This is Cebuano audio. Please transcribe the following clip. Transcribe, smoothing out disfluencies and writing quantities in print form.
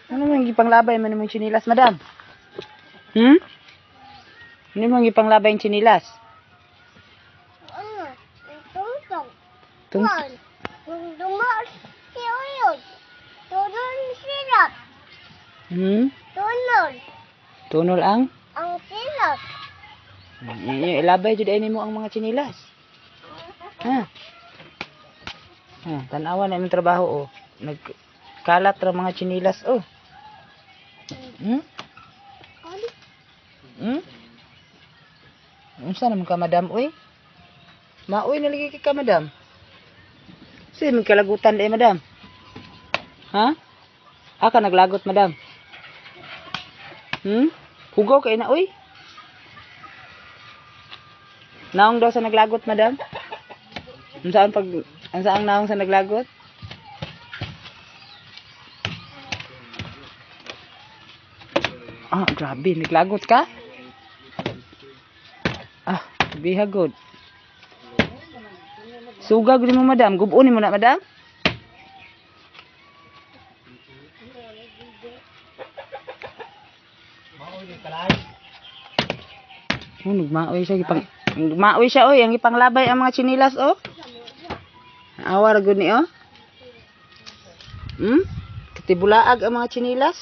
Ano man gipanglabay man imong tsinilas, madam? Ano man gipanglabay yung tsinilas? Ano? Tungtong. Tung One. Dumas si Uyod. Tunol silat. Tunol. Tunol ang Ang silat. Ilabay jud ay nimo ang mga tsinilas. Ha? Ha, tan-awa na imong trabaho oh. Nagkalat ra mga tsinilas oh. Ano? Unsa naman ka, madam, oy? Maoy na lagi ka, madam. Sige, magkalagutan eh, madam. Ha? Aka naglagot, madam. Hugaw kay na, oy. Naong daw sa naglagot, madam. Unsaan pag unsaang naong sa naglagot? Ah, grabe, naglagot ka? Ah, bihagod. Sugag rin mo, madam. Gubunin mo na, madam. Oh, nagmaoy siya. Nagmaoy siya, oy. Ang ipanglabay ang mga tsinilas, oh. Awa, ra gud ni, oh. Katibulaag ang mga tsinilas.